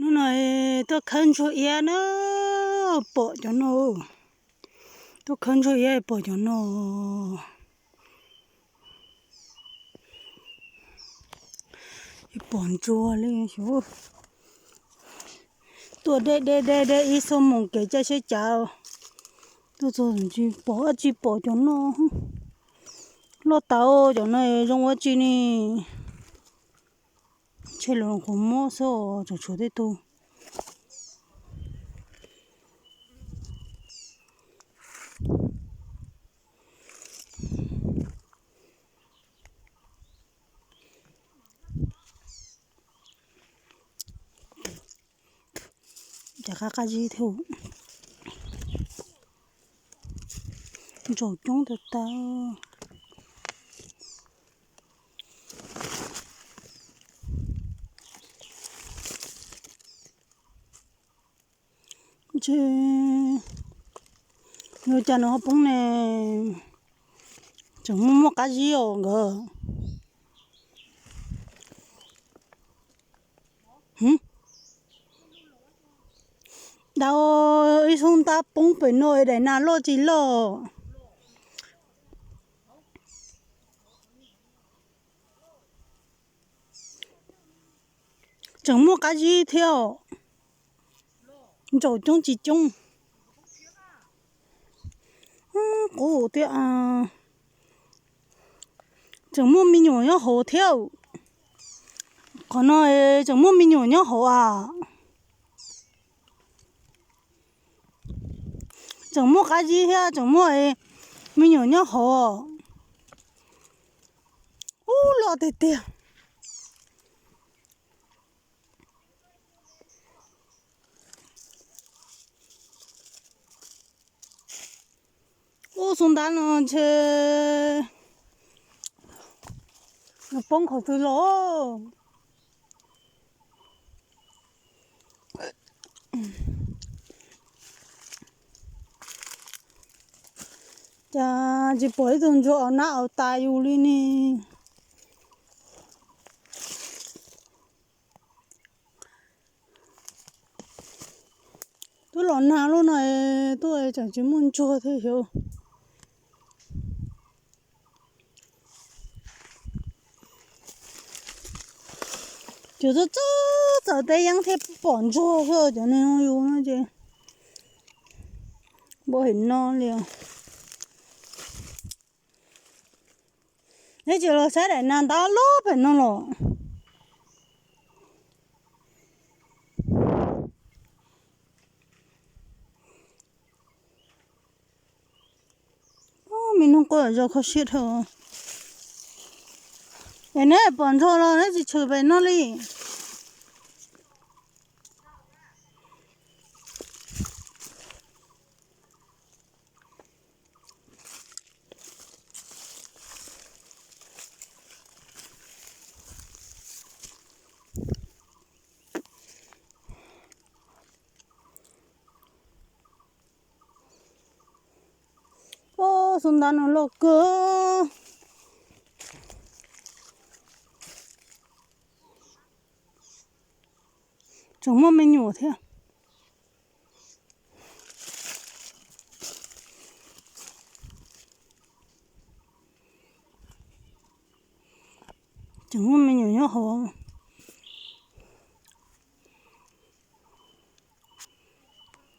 Hnub no tuaj khawb ntsuag iab na, pom cov no. Tuaj khawb ntsuag iab pom cov no. Pom ntsuag li xyov. Tuaj deb deb deb deb ib xuab moos kev caij tsheb cav. Tuaj txog tsis pom dab tsi, pom cov no. Loj tawv cov no zoo dab tsi ne. Ntshe lawv qhuav muab xwb, tseem tshuav tej tug. Cov qab qab zib thiab. Ntsaum coob tag tag. Ntshe yuav cas nws ho poob ne. Tseem muaj muaj qab zib os nkawd. Dau ib xub ntab poob pem no daim nas loj tsis loj. Tseem muaj qab zib thiab os. Ntsaum coob tsis coob. Qub tias tseem muaj me nyuam nyob hauv thiab. Qhov no tseem muaj me nyuam nyob hauv a. Tseem muaj qab zib thiab tseem muaj me nyuam nyob hauv. Ub, loj tiag tiag. Ub, xub ntab no ntshe poob qhov twg los. Cas tsis pom ib tug ntsuag aus nab aus tas yus li ne. Twb los nag lub no, twb tseem tsis muaj ntsuag thiab xyov. Cov txawj txawj txawm teb yeeb thiaj pom ntsuag xwb, cov neeg yus no ces npau hem no li. Neb tsis los saib daim nas ntab loj pem no los. Me noog quaj zog kho siab dhau. Es neb pom ntsuag los neb tsis tshwm pem no li. Ub, xub ntab no loj kawg. Tseem muaj me nyuam thiab.